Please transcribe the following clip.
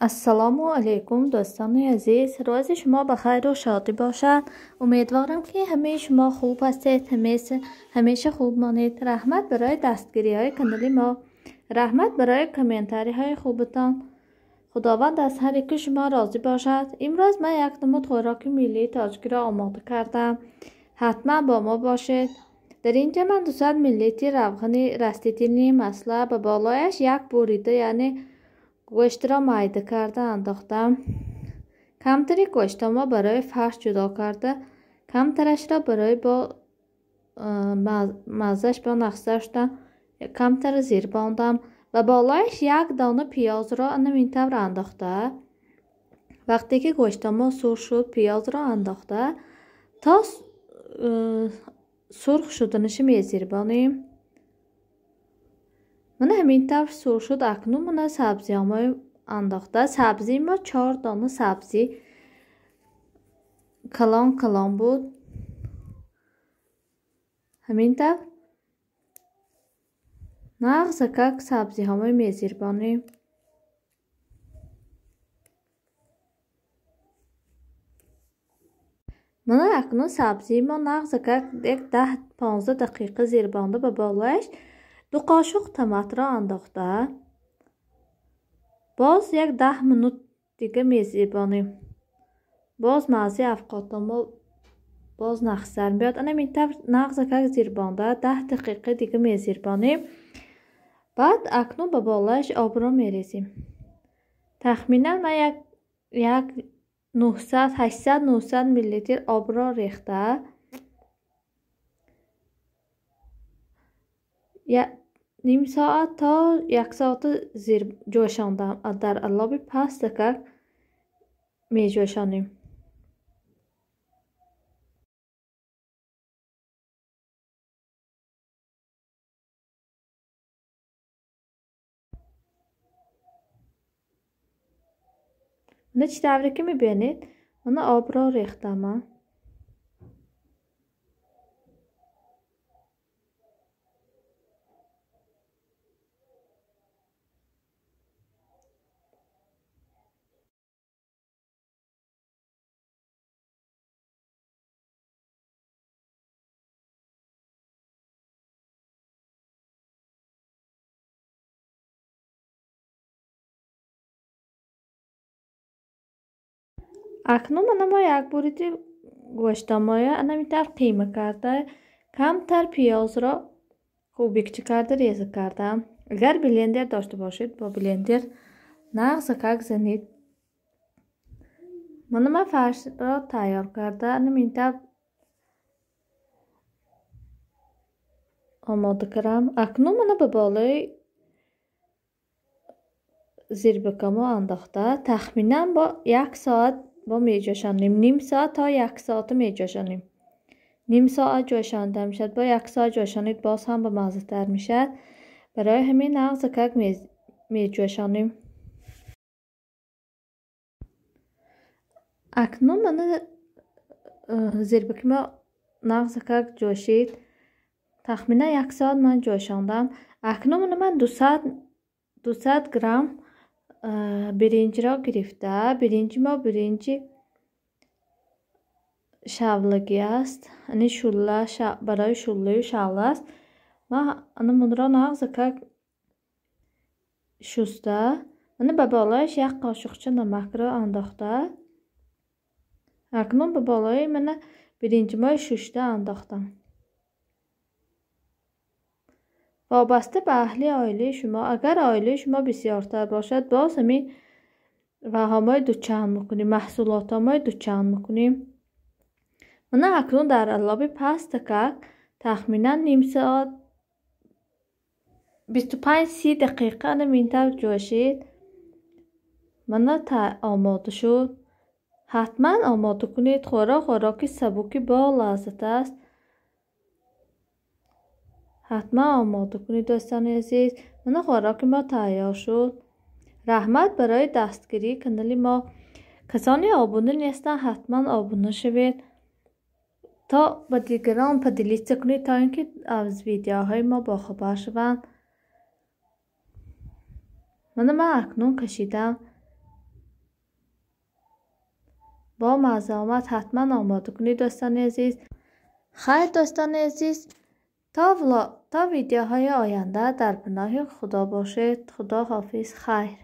Ассалому алайкум дӯстони азиз, рӯзи шумо ба хайру шодӣ бошад. Умедворам, ки ҳамаи шумо хуб ҳастед, ҳамеша хуб монед. Раҳмат барои дастгириҳои канали мо, раҳмат барои комментариҳои хубатон. Худованд аз ҳар яки шумо розӣ бошад. Имрӯз ман як намуд хӯроки миллии тоҷикиро омода кардам. Ҳатман бо мо бошед. Дар ин ҷо ман 200 миллилитр равғани растительный масла ба болояш як бурида, яъне гӯштро майда карда андохтам. Камтари гӯштамо барои фарш ҷудо карда, камтарашро барои бо маззаш бо нақша шудан камтар зир бондам ва болояш як дона пиёзро ана ин тавр андохта. Вақте ки гӯштамо сурх шуд, пиёзро андохта то сурх шуданаша мезирбонем. Мана ҳамин тавр сурх шуд. Акнун мана сабзиҳомо андохта. Сабзии мо 4 дона сабзӣ калон калон буд. Ҳамин тавр нағзакак сабзиҳомо мезирбонем. Мана акнун сабзии мо нағзакак як 10-15 дақиқа зирбонда ба болояш 2 қошуқ томатро андохта. Боз як 10 минут дига мезирбонем. Боз маззаи авқотамо боз нағзтар меояд. Ана ин тавр нағзакак зирбонда 10 дақиқа дига мезирбонем. Баъд акнун ба болояш обро мерезем. Тахминан ман як 800-900 миллилитр обро рехта ним соат то як соата зир ҷӯшондам. Дар алоби пастакак меҷӯшонем. Мана чӣ тавре ки мебинед, мана обро рехтам ман. Акнун мана мо як буриди гӯштамоя ана ин тавр қийма карда, камтар пиёзро кубикча карда реза кардам. Агар блендер дошта бошед, бо блендер нағзакак занед. Мана ман фаршро тайёр карда ана ин тавр омода кардам. Акнун мана ба болои зирбакамо андохта тахминан бо як соат бо меҷӯшонем. Ним соат то як соата меҷӯшонем. Ним соат ҷӯшонда мешавад. Бо як соат ҷӯшонид боз ҳам ба маззатар мешавад. Барои ҳамин нағзакак меҷӯшонем. Акнун мана зирбаки мо нағзакак ҷӯшид. Тахминан як соат ман ҷӯшондам. Акнун мана ман 200 грамм биринҷро гирифта. Биринҷи мо биринҷи шавлагӣ аст, яъне шулла, барои шуллаю шавла аст. Ман ана мунро нағзакак шуста, мана ба болояш як қошуқча намакро андохта. Акнун ба болои мана биринҷимои шушта андохтам. Вобаста ба аҳли оилаи шумо, агар оилаи шумо бисёртар бошад, боз ҳамин ваҳомои дучанд мекунем, маҳсулотҳомои дучанд мекунем. Мана акнун дар алоби пастакак тахминан ним соат 25-30 дақиқа ана ин тавр ҷӯшид. Мана омода шуд. Ҳатман омода кунед. Хӯрок хӯроки сабуки бо лаззат аст. Ҳатман омода кунед дӯстони азиз. Мана хӯроки мо тайёр шуд. Раҳмат барои дастгирии канали мо. Касоне обуна нестанд, ҳатман обуна шавед, то ба дигарон поделиться кунед, то ин ки аз видеоҳои мо бохабар шаванд. Мана ман акнун кашидам. Бо мазза омад, ҳатман омода кунед, дӯстони азиз. Хайр, дӯстони азиз, то видеоҳои оянда дар паноҳи Худо бошед. Худо ҳофиз, хайр.